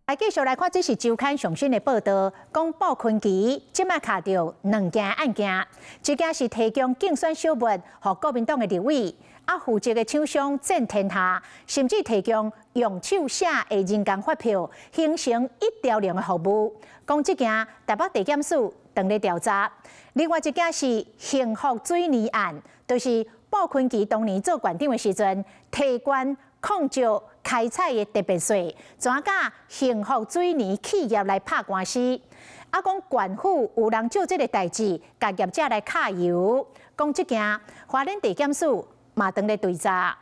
來繼續來看，這是周刊上新的報道，講傅崐萁這擺卡著兩件案件，一件是提供競選小物予國民黨的立委，啊負責的廠商戰天下，甚至提供用手寫的人工發票，形成一條龍的服務。講這件台北地檢署正咧調查。另外一件是幸福水泥案，就是傅崐萁當年做縣長的時陣，提懸礦石開採的特別稅，轉佮幸福水泥企業來拍官司。啊，講縣府有人借這个代誌，共業者來揩油。講這件，花蓮地檢署嘛正咧追查。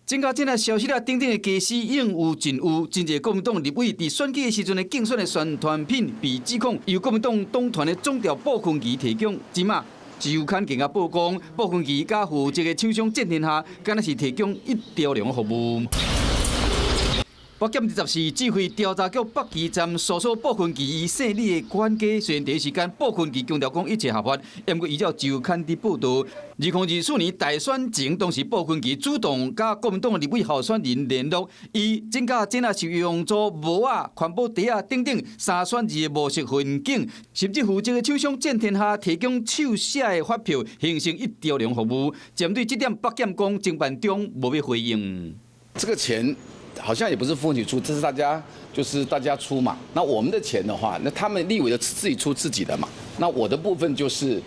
增加這個消息啊，等等的家私應有盡有，真濟國民黨立委佇選舉的時陣的競選的宣傳品被指控由國民黨黨團的總召傅崐萁提供，這馬周刊更加曝光，傅崐萁佮負責的廠商戰天下，敢若是提供一條龍服務。北檢24指揮調查局北基站搜索傅崐萁伊姓李的管家，雖然第一時間傅崐萁強調講一切合法，毋過依照周刊的報道，2024年大選前，當時傅崐萁主動佮國民黨的立委候選人聯絡，伊增加這若是用做帽仔、環保袋仔等等三選二的模式環境，甚至負責的廠商戰天下提供手寫的發票，形成一條龍服務。針對這點，北檢講偵辦中無欲回應。這個錢好像也不是傅崐萁出，這是大家就是大家出嘛。那我們的錢的話，那他們立委的自己出自己的嘛。那我的部分就是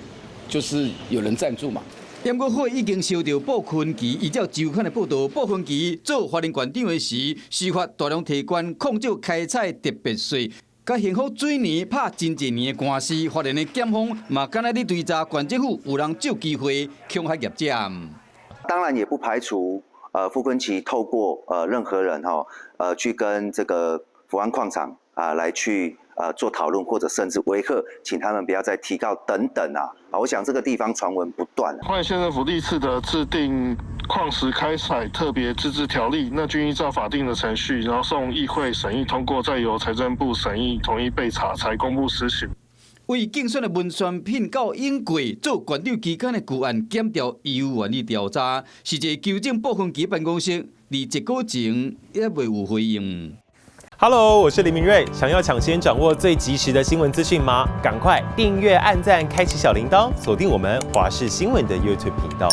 有人贊助嘛。毋過會已經收到傅崐萁依照周刊的報道，傅崐萁做花蓮縣長的時，司法大量提懸礦石開採特別稅，佮幸福水泥拍真濟年的官司，花蓮的檢方嘛敢若咧追查縣政府有人借機會恐嚇業者。當然也不排除，傅崐萁透過任何人哈，去跟這個福安礦場啊來去做討論，或者甚至威嚇，請他們不要再提告等等啊。啊，我想這個地方傳聞不斷。花蓮縣政府歷次的制定礦石開採特別自治條例，那均依照法定的程序，然後送議會審議通過，再由財政部審議同意備查，才公布施行。為競選的文宣品到永過做縣長期間的舊案檢調猶原咧調查，實際糾正傅崐萁辦公室佇結果前也未有回應。 Hello，我是林明瑞，想要搶先掌握最及時的新聞資訊嗎？趕快訂閱、按讚、開啟小鈴鐺，鎖定我們華視新聞的 YouTube 頻道。